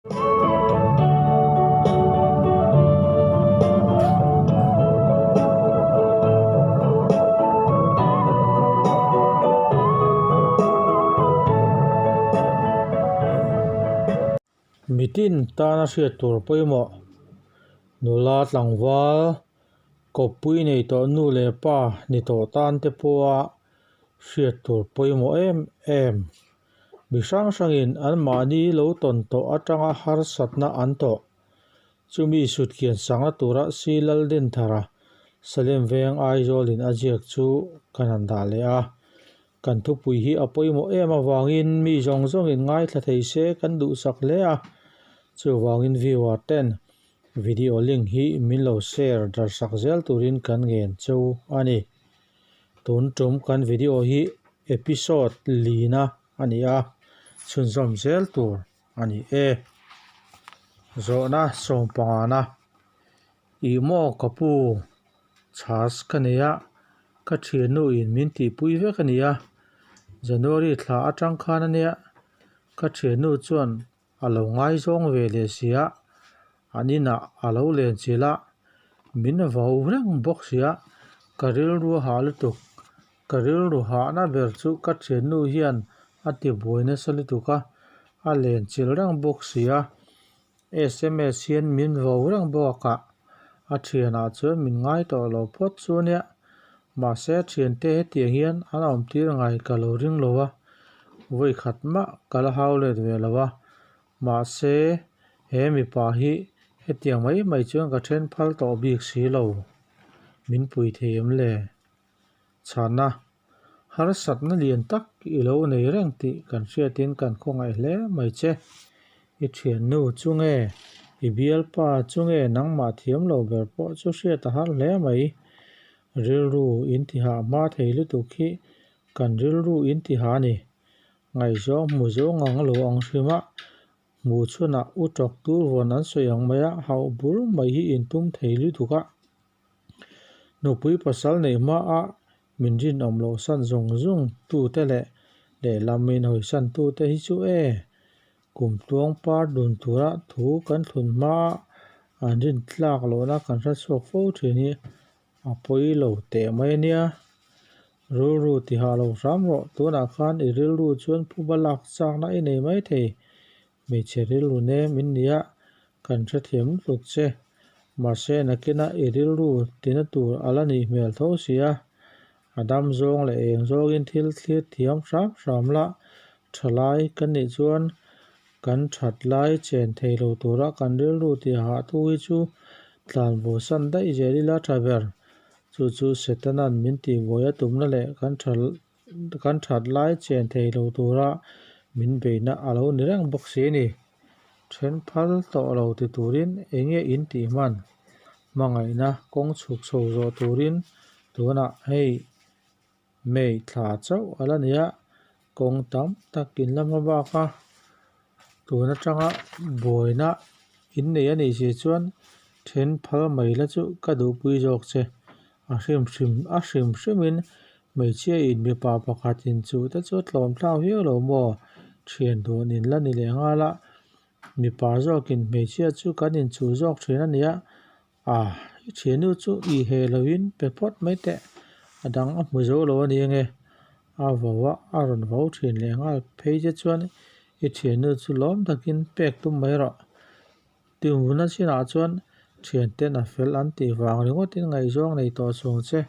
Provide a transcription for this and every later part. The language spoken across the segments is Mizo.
Mitin tana hriat tur pawimawh nula tlangval kawppui nei tawh nu leh pa ni tawh tan te pawha hriat tur pawimawh em em. Mi hrang hrangin anmahni lo tawn tawh atanga harsatna an tawh. Chumi sutkian sangna tura Si Laldenthara Salem Veng Aizawlin a ziak chu kan han dah leh a. Kan thupui hi a pawimawh em avangin mi zawng zawngin ngaithla thei se kan duhsak hle a. Chuvangin viewer ten video link hi min lo share darhsak zel turin kan ngen cheu a ni. Tun tum kan video hi episode lina a ni a, chhunzawm zel tur a ni e. Zawhna sawmpangana, Ih maw ka pu, chhas ka nei a, ka thiannu in min tihpui vek a ni a, January thla atang khan a nia, ka thiannu chuan A lo ngaizawng ve leh si a, an inah a lo len chilh a, min vau reng bawk si a, ka rilru a hah lutuk. Ka rilru hahna ber chu ka thiannu hian a ti buai nasa lutuk a, a len chilh reng bawk si a, sms hian min vau reng bawk a, a thianah chuan min ngai tawh lo phawt chu ania, mahse a thiante hetiang hian an awmtir ngai ka lo ring lo a. Vawi khat mah ka la hau let ve lo a, mahse he mipa hi hetiang mai mai chuan ka then phal tawh bik si lo. Min pui thei em le? Chhana, harsatna lian tak i lo nei reng tih kan hriatin kan khawngaih hle mai che. I thiannu chu nge? I bialpa chu nge nangmah thiam lo ber pawh chu hriat a har hle mai. Rilru in tihah hma thei lutuk hi Kan rilru in ti ha ni. Ngaihzawng hmu zawng ang lo ang hrim a, hmuh chhunah u tawk tur vawn an sawi ang mai a, hauh bur mai hi in tum thei lutuk a. Nupui pasal neih hma a min rinawm loh san zung zung tu te leh lehlam min hawisan tu te hi chu e, kum tluang par dun tura thu kan thlun hma a an rintlak lohna kan hrechhuak fo thin hi A pawi lo teh mai a nia. Rilru ti hah lo hram rawh. Tunah khan i rilru chuan phuba lak chakna i nei mai thei. Hmeichhe rilru nem in nia, kan hrethiam lutuk che. Mahse nakinah i rilru tina tur a la nih hmel tho si a. A dam zawng leh eng zawngin thil thlir thiam hram hram la, thalai kan nih chuan Kan that lai chen thei lo tura kan rilru tih hah thu hi chu tlan bosan daih zel ila tha ber. Chu chu Setana'n min tihbuai a tumna leh kan tha kan that lai chen thei lo tura min beihna a lo ni reng bawk si a ni. Then phal tawh lo ti turin eng nge in tih hman? Hmangaihna kawng chhuk chho zawh turin tunah hei May thla chauh a la ni a, kawng tam tak in la hma bak a, tun atanga buaina in nei a nih si chuan then phal mai la chu ka duhpui zawk che. A hrim hrim a hrim hrimin hmeichhia in mipa pakhat in chu te chu a tlawm thlak viau lo maw? Thian dun in la ni leh nghal a, mipa zawkin hmeichhia chu kan inchuh zawk thin a ni a, Ah, i thiannu chu i he loin pe phawt mai teh, a dang a hmu zo lo a ni ange. A vo a, a rawn vo thin leh nghal phei che chuan i thiannu chu lawm takin pek tum mai rawh. Tumvuna chinah chuan thianten a fel an tih vang ringawtin ngaihzawng nei tawh chung che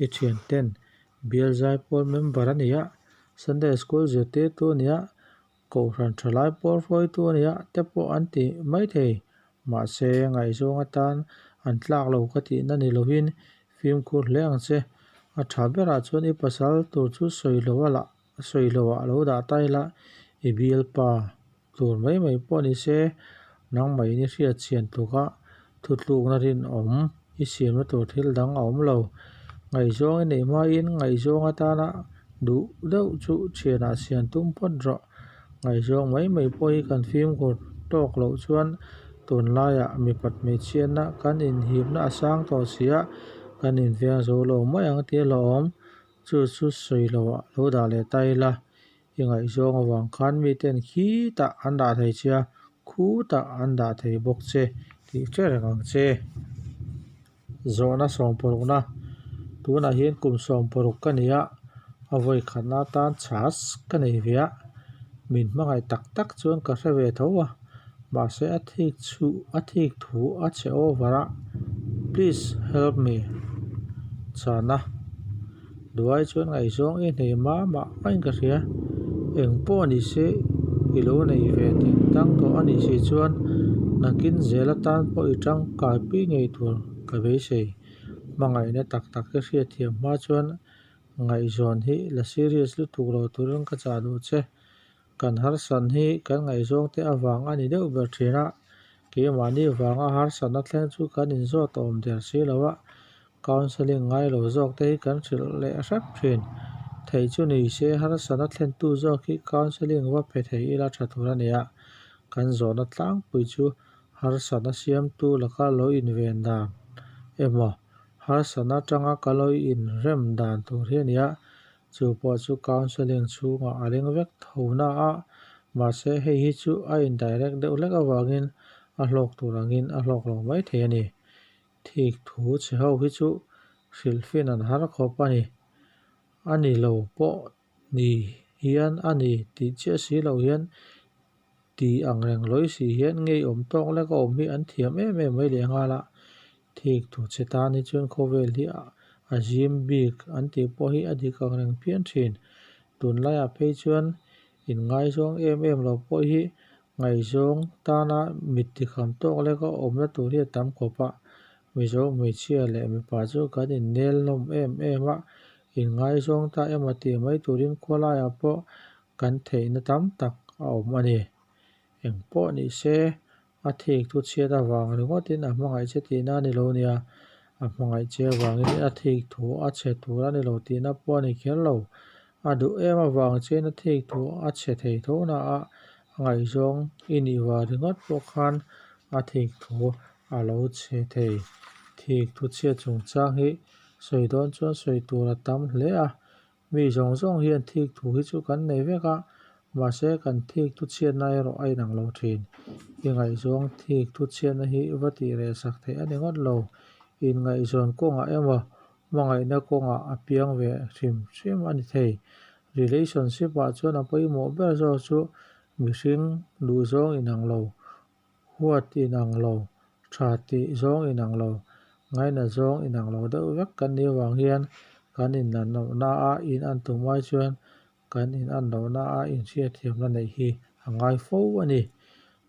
i thianten bial zaipawl member a ni a, Sunday school zirtirtu a ni a, Kohhran tha lai pawl hruaitu a nia te pawh an ti mai thei. Mahse, ngaihzawng atan an tlak lo ka tihna ni lovin fimkhur hle ang che. A tha berah chuan i pasal tur chu sawi lo a lah sawi lo ah lo dah ta ila i bialpa tur mai mai pawh ni se, nangmah in i hriat chian tlukah thutlukna rinawm i siamna tur thil dang a awm lo. Ngaihzawng i neih hmain ngaihzawng atana duh deuh chu thianah siam tum phawt rawh. Ngaihzawng mai mai pawh hi kan fimkhur tawk loh chuan tunlaiah mipat hmeichhiatna kan inhipna a sang tawh si a, kan inveng zo lo mai ang tih a hlauhawm. Chu chu sawi loah lo dah leh ta ila, i ngaihzawng avang khan miten khitah an dah thei che a. Khutah an dah thei bawk che tih hre reng ang che. Zawhna sawmparukna, Tunah hian kum sawmparuk ka ni a, a vawi khatna atan chhas ka nei ve a, min hmangaih tak tak chuan ka hre ve tho a, mahse a thik chu a thik thu a chhe over a, please help me. Chhana, Duai chuan ngaihzawng i hnei mah mah maiin ka hria. Eng pawh ni se i lo nei ve ting tang tawh a nih si chuan nakin zel atan pawh i tangkai pui ngei tur ka beisei. Hmangaihna tak tak hi hriatthiam hma chuan ngaihzawn hi la serious lutuk lo turin ka chah duh che. Kan harsatna hi kan ngaihzawngte avang a ni deuh ber thin a, keimahni vanga harsatna thleng chu kan inzawt awm der si lo a, counselling ngai lo zawk te hi kan hrilh leh hrep thin. Theih chu ni se harsatna thlentu zawk hi counselling va pe thei ila tha tur a ni a, kan zawhna tlangpui chu harsatna siamtu laka lo inven dan emaw harsatna atanga ka lo inrem dan tur hi a ni a. Chu pawh chu counselling chhungah a leng vek tho na a, mahse hei hi chu a indirect deuh hlek avangin a hlawk tur angin a hlawk lo mai thei a ni. Thik thu chhe ho hi chu hrilhfin an har khawp a ni. A ni lo pawh ni hian a ni tih chiah si lo hian ti ang reng lawi si hian ngeiawm tawk lek a awm hi an thiam em em mai leh nghal a. Thik thu chhe tan hi chuan khawvel hi a zim bik an tih pawh hi a dik ang reng phian thin. Tunlaiah phei chuan inngaizawng em em lo pawh hi ngaihzawng tana mit tikham tawk lek a awmna tur hi a tam khawp a. Mizo hmeichhia leh mipa chu kan innel hlawm em em a, inngaizawng ta emaw tih mai turin khawlaiah pawh kan theihna tam tak a awm a ni. Eng pawh ni se, a thik thu chhiat avang ringawtin a hmangaih che tihna a ni lo nia, a hmangaih che avangin a thik thu a chhe tur a ni lo tihna pawh a ni kher lo. A duh em avang chian a thik thu a chhe thei tho na a, a ngaihzawng i nih vang ringawt pawh khan a thik thu a lo chhe thei. Thik thu chhiat chungchang hi sawi dawn chuan sawi tur a tam hle a, Mi zawng zawng hian thik thu hi chu kan nei vek a, mahse kan thik thu chhiatna erawh a inang lo thin. I ngaihzawng thik thu chhiatna hi va tih reh sak theih a ni ngawt lo. Inngaihzawn kawngah emaw hmangaihna kawngah a piang ve hrim hrim a ni thei. Relationship ah chuan a pawimawh ber zawk chu mihring duhzawng inang lo, Huat inang lo, tha tih zawng inang lo, ngaina zawng inang lo deuh vek kan nih avang hian kan inan lohna a in an tum ai chuan kan inan lohna a inhriatthiamna neih hi a ngai fo a ni.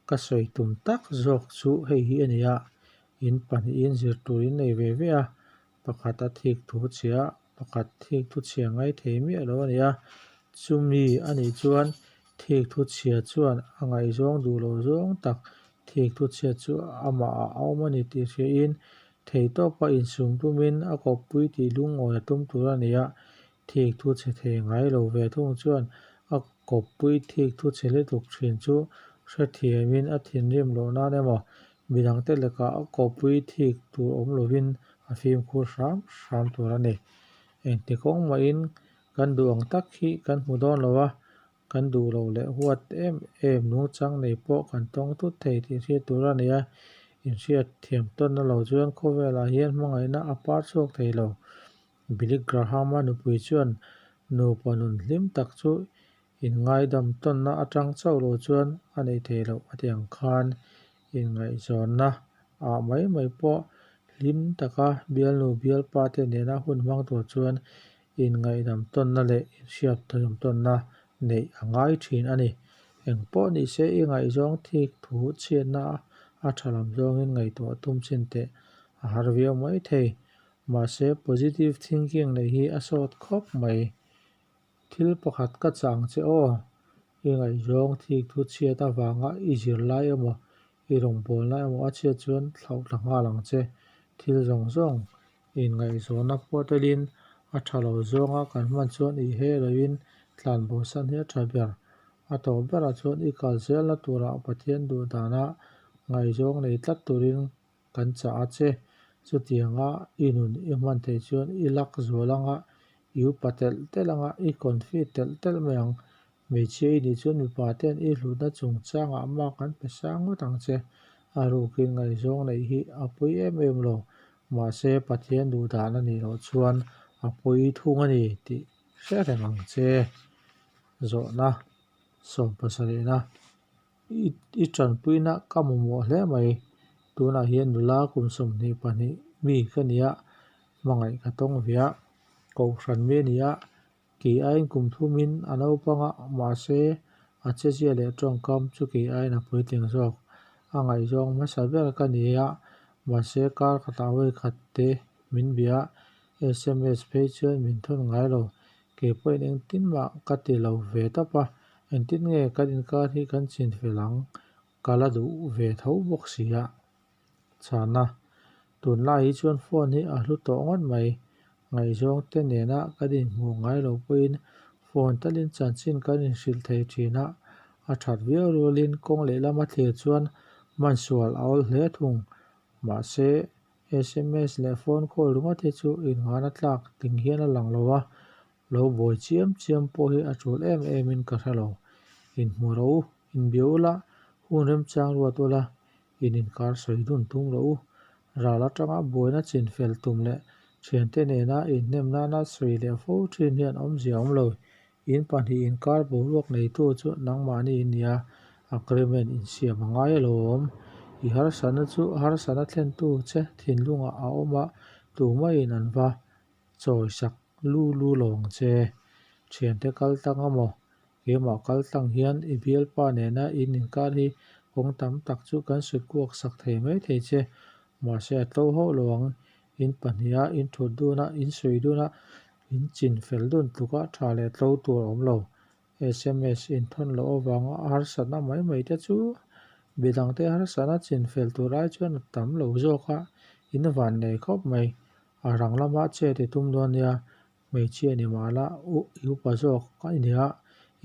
Ka sawi tum tak zawk chu hei hi a ni a, in pahnihin zir tur in nei ve ve a, pakhat a thik thu chhia, pakhat thik thu chhia ngai thei miah lo a ni a, chumi a nih chuan thik thu chhia chuan a ngaihzawng duh loh zawng tak thik thu chhia chu amah ah a awm a ni tih hriain theihtawpa insum tumin a kawppui tih lungawi a tum tur a ni a, thik thu chhe thei ngai lo ve thung chuan a kawppui thik thu chhe lutuk thin chu hrethiamin a thinrim loh nan emaw Midangte lekah a kawpui thik tur awm lovin a fimkhur hram hram tur a ni. Engti kawng mahin kan duh ang tak hi kan hmu dawn lo a, kan duh loh leh huat em em nungchang nei pawh kan tawng tut thei tih hriat tur a ni a, inhriat thiam tawnna lo chuan khawvelah hian hmangaihna a par chhuak thei lo. Billy Graham-a nupui chuan nupa nun hlim tak chu Inngaidam tawnna atang chauh lo chuan a neih theih loh a ti ang khan inngaihzawnna ah mai mai pawh hlim taka bialnu bialpa te nena hun hmang tur chuan inngaihdam tawnna leh inhriat thiam tawnna neih a ngai thin a ni. Eng pawh ni se i ngaihzawng thik thu chhiatna a tha lam zawngin ngaihtuah tum chin teh a har viau mai thei. Mahse positive thinking neih hi a sawt khawp mai. Thil pakhat ka chang che aw, i ngaihzawng thik thu chhiat avanga i zir lai emaw, i rawngbawlna emaw a chhiat chuan thlauh thla nghal ang che. Thil zawng zawng inngaihzawnna pawh telin a tha lo zawnga kan hman chuan i he loin tlanbosan hi a tha ber. A tawp berah chuan i kal zelna turah Pathian duh dana ngaihzawng nei tlat turin Kan chah a che. Chutianga i nun i hman theih chuan i lak zual anga, i upa telh telh anga, i confi telh telh mai ang. Hmeichhia i nih chuan mipa ten i hlutna chungchangah mark an pe sang ngawt ang che. A rukin ngaihzawng neih hi a pawi em em lo. Mahse, Pathian duh dan a nih loh chuan a pawi thung a ni tih hre reng ang che. Zawhna sawmpasarihna I tanpuina ka mamawh hle mai. Tunah hian nula kum 22 mi ka ni a, hmangaih ka tawng ve a, kohhran mi a ni a, kei aiin kum thumin a naupang a, mahse a chezia leh tawngkam chu kei aiin a puitling zawk. A ngaihzawng hmasa ber ka ni a, mahse kar khatah vawi khat te min bia a, sms phei chuan min thawn ngai lo. Kei pawhin engtin mah ka ti lo ve tawp a, engtin nge kan inkar hi kan chin fel ang ka la duh ve tho bawk si a. Chhana, Tunlai hi chuan phone hi a hlu tawh ngawt mai. Ngaihzawng te nena kan inhmuh ngai lo pawhin phone talin chanchin kan inhrilh thei thin a, a that viau rualin kawng lehlama thlir chuan hmansual a awl hle thung. Mahse, sms leh phone call ringawt hi chu innghahna tlak ting hian a lang lo a, lo buai chiam chiam pawh hi a tul em em in ka hre lo. Inhmu rawh u, inbia ula, hun remchang ruat ula, in inkar sawi dun tum rawh u. Ral atanga buaina chin fel tum leh thiante nena inhnem nana sawi leh fo thin hian awmzia a awm lo. In pahnih inkar boruak neitu chu nangmahni in nia, agreement insiam a ngai alawm. I harsatna chu harsatna thlentu che thinlungah a awm a, tumaiin an va chawi sak lu lu lo ang che. Thiante kal tlang amaw? Keimah kal tlang hian i bialpa nena in inkar hi kawng tam tak chu kan sut kuak sak thei mai thei che. Mahse a tlo hauh lo ang. In pahniha in thut dun a, in sawi dun a, in chin fel dun tluka tha leh tlo tur a awm lo. Sms inthawn loh avanga harsatna mai mai te chu midangte harsatna chin fel tur ai chuan a tam lo zawk a, in van nei khawp mai. A rang lama chet i tum dawn nia, hmeichhia ni mah la i upa zawk a nia,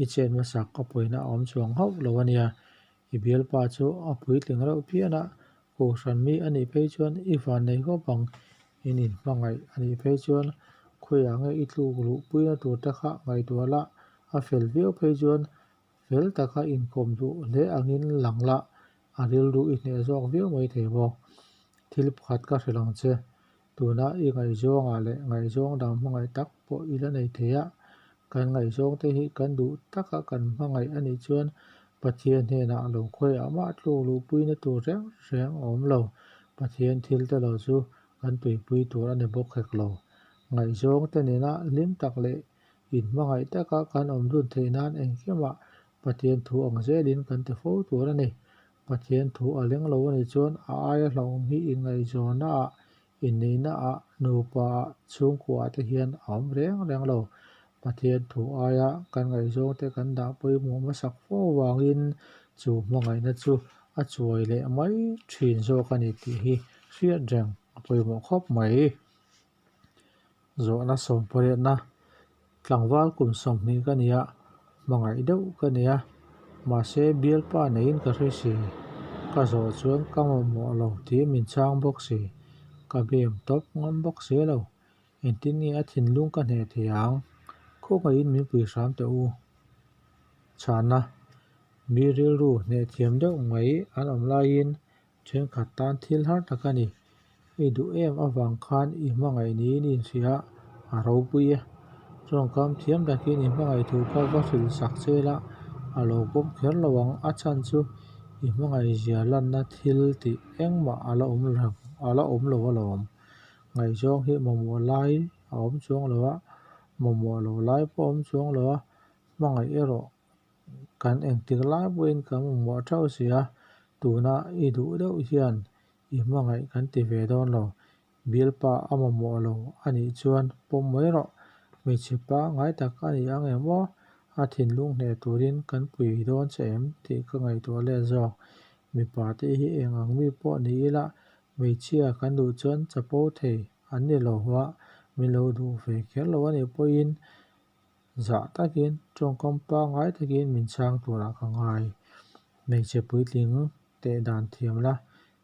i chet hmasak a pawina a awm chuang hauh lo a nia. I bialpa chu a puitling reuh phian a, kohhran mi a nih phei chuan i van nei khawp ang. In inhmangaih a nih phei chuan khawiah nge i tluk luh puina tur te kha ngaihtuah la, a fel viau phei chuan fel taka inkawm duh hle angin lang la, a rilru i hneh zawk viau mai thei bawk. Thil pakhat ka hrilh ang che, tuna i ngaihzawngah leh ngaihzawng dang hmangaih tak pawh i la nei thei a, kan ngaihzawng te hi kan duh taka kan hmangaih a nih chuan Pathian hnenah lo khawiah mah tluk luhpuina tur reng reng a awm lo. Pathian thil te lo chu kan tuipui tur a ni bawk hek lo. Ngaihzawng te nena hlim tak leh inhmangaih taka kan awm dun theih nan engkimah Pathian thu ang zelin kan ti fo tur a ni. Pathian thu a leng lo a nih chuan a aia hlauhawm hi inngaihzawnnaah, inneihnaah, nupaah, chhungkuaah te hian a awm reng reng lo. Pathian thu aia kan ngaihzawngte kan dah pawimawh hmasak fo avangin chu hmangaihna chu a chuai leh mai thin zawk a ni tih hi hriat reng a pawimawh khawp mai. Zawhna sawmpariatna, Tlangval kum 20 ka nia, hmangaih deuh ka nia, mahse bialpa neiin ka hre si, ka zawh chuan ka mamawh lo tih min chhang bawk si, ka bem tawp ngam bawk si lo, engtin nge a thinlung ka hneh thei ang, khawngaihin min pui hram teh u. Chhana, Mi rilru hneh thiam deuh mai an awm laiin Thenkhat tan thil har tak a ni. I duh em avang khan i hmangaih niin i inhria a, a ropui e. Tawngkam thiam takin i hmangaih thu kha va hrilh sak che la, a lo pawm kher lo ang. A chhan chu i hmangaih zia lanna thil tih engmah a la awm lo a la awm lo alawm. Ngaihzawng hi mamawh lai a awm chuang lo a, mamawh lo lai pawh a awm chuang lo a, hmangaih erawh Kan engtik lai pawhin kan mamawh theuh si a, tuna i duh deuh hian i hmangaih kan ti ve dawn lo. Bialpa a mamawh lo a nih chuan pawm mai rawh. Hmeichhe pangngai tak a ni ang em aw? A thinlung hneh turin kan pui dawn che em tih ka ngaihtuah let zawk. Mipa te hi eng ang mi pawh ni ila hmeichhia kan duh chuan chapo thei an ni lo a, min lo duh ve kher lo a nih pawhin Zah takin tawngkam pangngai takin min chhang turah ka ngai. Hmeichhe puitling teh dan thiam la,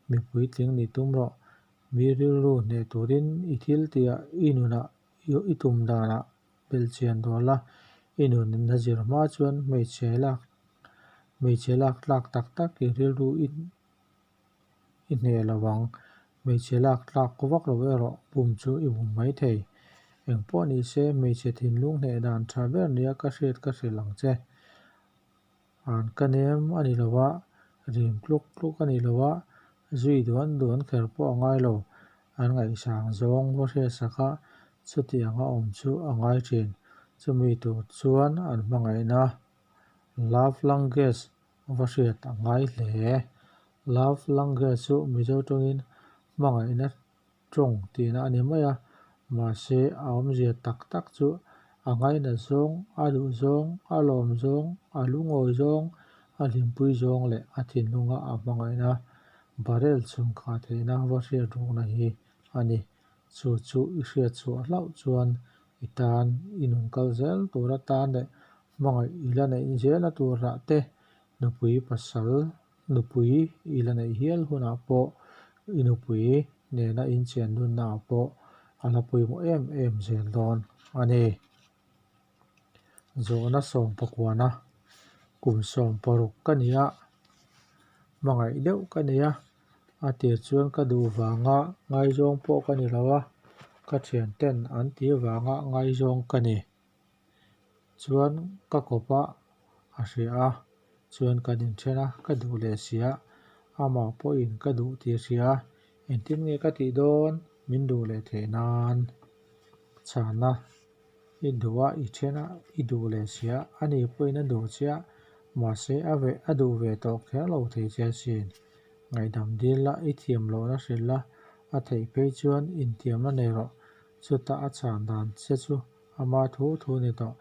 mi puitling nih tum rawh. Mi rilru hneh turin i thil tihah i nunah i tum danah belhchian dawn la. I nunin a zir hma chuan hmeichhe lak hmeichhe lak tlak tak tak i rilru i i hneh lo ang. Hmeichhe lak tlak vak lo erawh bum chu i bum mai thei. Eng pawh ni se hmeichhe thinlung hneh dan tha ber nia ka hriat ka hrilh ang che. An ka nem a ni lo a, rim tluk tluk a ni lo a, zui duan duan kher pawh a ngai lo. An ngaihsang zawng va hriatsak a, chutiang a awm chu a ngai thin. Chumi tur chuan an hmangaihna Love Language va hriat a ngai hle. Love Language chu Mizo tawngin hmangaihna tawng tihna a ni mai a, mahse a awmzia tak tak chu a ngainat zawng, a duh zawng, a lawm zawng, a lungawi zawng, a hlimpui zawng leh a thinlunga a hmangaihna barrel chhungkhah theihna va hriat rukna hi a ni. Chu chu i hriat chhuah hlauh chuan i tan i nun kal zel tur atan leh hmangaih i la neih zelna turah te nupui pasal Nupui i la neih hial hunah pawh i nupui nena inchian nunnaah pawh a la pawimawh em em zel dawn a ni. Zawhna sawmpakuana kum 16 ka ni a, hmangaih deuh ka nei a, a tir chuan ka duh vanga ngaizawng pawh ka ni lo a, ka thianten an tih vanga ngaizawng ka ni. Chuan ka kawp a, a hria a, chuan kan inthen a, ka duh leh si a, amah pawhin ka duh tih a hria a, engtin nge ka tih dawn min duh leh theih nan chhana i duh a, i then a, i duh leh si a, ani pawhin a duh che a, mahse a ve a duh ve tawh kher lo thei che asin. Ngaihdam dil la, i thiam lohna hrilh la, a theih phei chuan intiamna nei rawh, chutah a chhan dan che chu Ama thu thu ni tawh.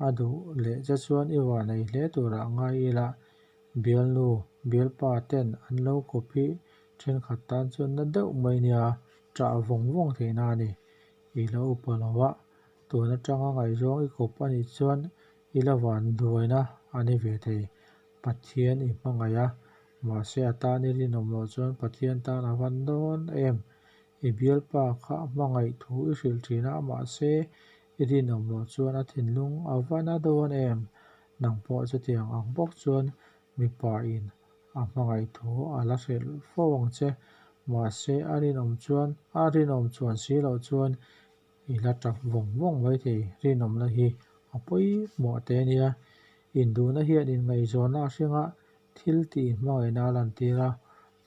A duh leh che chuan i vah nei hle turah ngai ila, bialnu, bialpa ten an lo kawp hi thenkhat tan chuan na deuh mai nia ṭah vawng vawng theihna a ni. I la upa lo a, tun atanga ngaihzawng i kawp a nih chuan i la van duaina a ni ve thei. Pathian i hmangaih a, mahse a tan i rinawm loh chuan Pathian tan a van dawn em? I bialpa kha hmangaih thu i hrilh thin a, mahse i rinawm loh chuan a thinlung a va na dawn em? Nang pawh chutiang ang bawk chuan mipa in a hmangaih thu a la hrilh fo ang che, mahse a rinawm chuan a rinawm chuan si loh chuan i la tap vawng vawng mai thei. Rinawmna hi a pawimawh teh ania, induhna hian inngaihzawnna a hring a, thil tih hmangaihna a lantir a,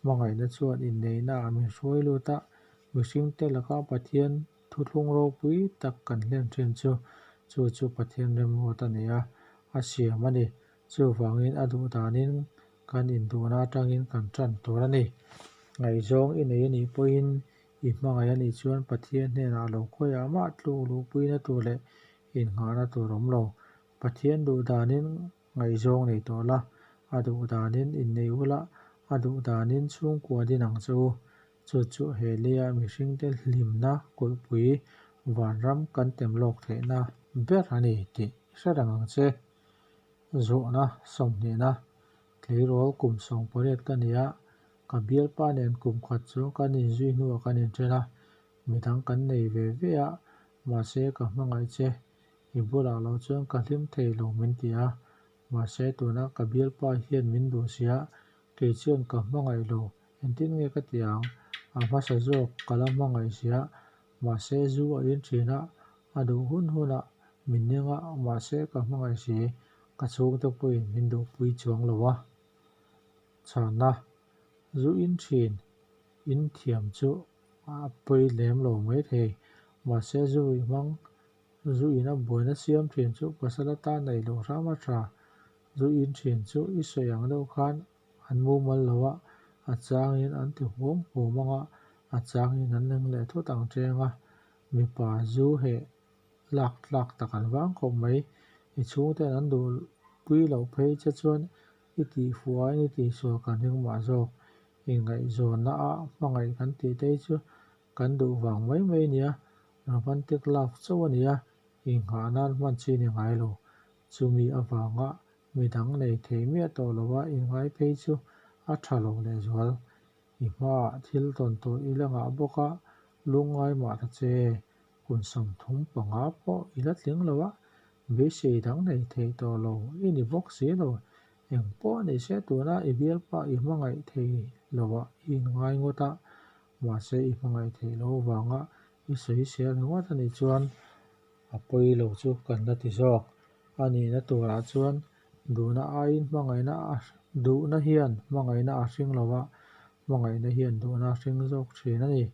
Hmangaihna chuan inneihna ah min hruai lut a, mihringte laka Pathian thuthlung ropui tak kan hlen thin chu, chu chu Pathian remruat a ni a, a siam a ni. Chuvangin a duh danin kan induhna atangin kan tan tur a ni. Ngaihzawng i nei a nih pawhin i hmangaih a nih chuan Pathian hnenah lo khawiah mah tluk luhpuina tur leh innghahna tur awm lo. Pathian duh danin Ngaihzawng nei tawh la, a duh danin innei ula, a duh danin chhungkua din ang che u. Chu chu he leia mihringte hlimna kulhpui vanram kan tem lawk theihna ber a ni tih i hre reng ang che. Zawhna sawmhnihna, Tleirawl kum 18 ka ni a, ka bialpa nen kum khat chu kan inzui hnuah kan inthen a, midang kan nei ve ve a, mahse ka hmangaih che. I bulah lo chuan ka hlim thei lo min ti a, mahse tuna ka bialpa hian min duh sia, kei chuan ka hmangaih lo, engtin nge ka ti ang, a hmasa zawk ka la hmangaih sia, mahse zu a in thin a, a duh hun hunah min ning a, mahse ka hmangaih si, ka chhungte pawhin min duhpui chuang lo a. Chhana, zu in thin, in thiam chu a pawi lem lo maithei, mahse zu ruih hmang Zu in a buaina siam thin chu pasal atan neih loh hram a tha. Zu in thin chu i sawi ang deuh khan an mumal lo a, a changin an ti huam huam ang a, a changin an eng leh thut ang teng a. Mipa zu heh lak tlak tak an vang khawp mai. I chhungten an duh pui loh phei che chuan i tih fuh aiin i tihsual kan ring mah zawk. Inngaihzawnna a hmangaih kan tih te hi chu Kan duh vang mai mai nia, romantic love chauh a nia, inghah nan hman chi ni ngai lo. Chumi avanga midang nei thei miah tawh lova inngai phei chu a tha lo lehzual. I hmaah thil tawn tur i la ngah bawk a, lungngai mah ta che. Kum 35 pawh i la tling lo a, Beisei dang nei thei tawh lo i ni bawk si lo. Eng pawh ni se tuna i bialpa i hmangaih thei lovah i inngai ngawt a, mahse i hmangaih theih loh avanga i sawisel ringawt a nih chuan a pawi lo chu kan la ti zawk. A nihna turah chuan duhna aiin hmangaihna a duhna hian hmangaihna a hring lo va, hmangaihna hian duhna a hring zawk thin a ni.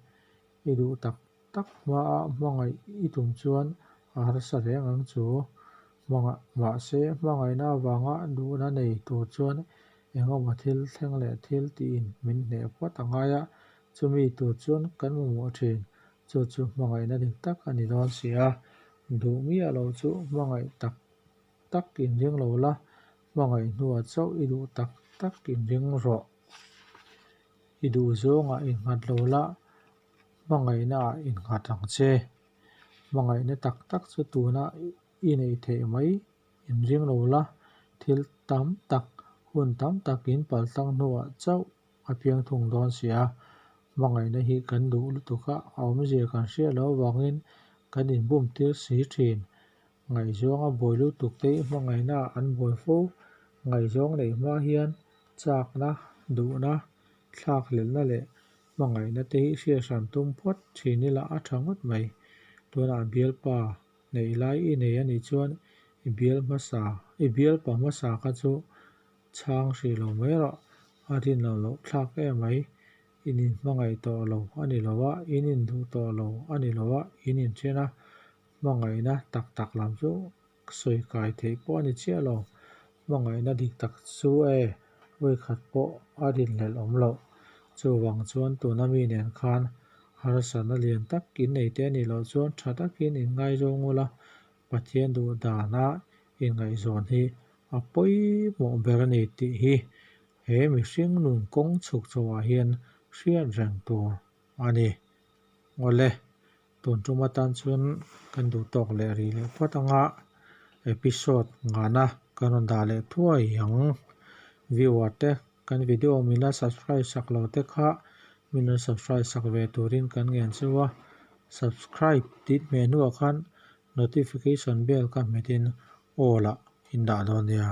I duh tak tak hmaa hmangaih i tum chuan a harsa reng ang chu. Mahse, hmangaihna avanga duhna nei tur chuan engemaw thil thleng leh thil tiin min hneh phawt a ngai a, chumi tur chuan kan mamawh thin. Chu chu hmangaihna dik tak a ni dawn si a. Duh miah lo chu hmangaih tak tak inring lo la, hmangaih hnuah chauh i duh tak tak inring rawh. I duh zawngah innghat lo la, hmangaihnaah innghat ang che. Hmangaihna tak tak chu tuna i neih theih mai inring lo la, thil tam tak, hun tam tak in paltlang hnuah chauh a piang thung dawn si a. Hmangaihna hi kan duh lutuk a, a awmzia kan hriat loh avangin kan inbum tir si thin. Ngaihzawnga buai lutuk te hi hmangaihnaah an buai fo. Ngaihzawng neih hma hian chakna, duhna, thlakhlelhna leh hmangaihna te hi hriat hran tum phawt thin ila a tha ngawt mai. Tunah bialpa neih lai i nei a nih chuan i bial hmasa, i bialpa hmasa kha chu chhang hrih lo mai rawh, a rinawm loh thlak em mai. In inhmangaih tawh lo a ni lo a, in induh tawh lo a ni lo a, in inthen a, hmangaihna tak tak lam chu sawi kai theih pawh a ni chiah lo. Hmangaihna dik tak chu e, vawikhat pawh a rinhlelh awm loh. Chuvang chuan tuna mi nen khan harsatna lian tak in nei te a nih loh chuan tha takin in ngaizawng ula, Pathian duh dana inngaihzawn hi a pawimawh ber a ni tih hi he mihring nun kawng chhuk chhoah hian hriat reng tur a ni. Awle, tun tum atan chuan kan duh tawk leh rih leh phawt anga episode nghahna kan rawn dah leh thuai ang. Viewer te kan video min la subscribe sak lo te kha min rawn subscribe sak ve turin kan ngen cheu a, subscribe tih hmeh hnuah khan notification bell kha hmetin all ah in dah dawn nia.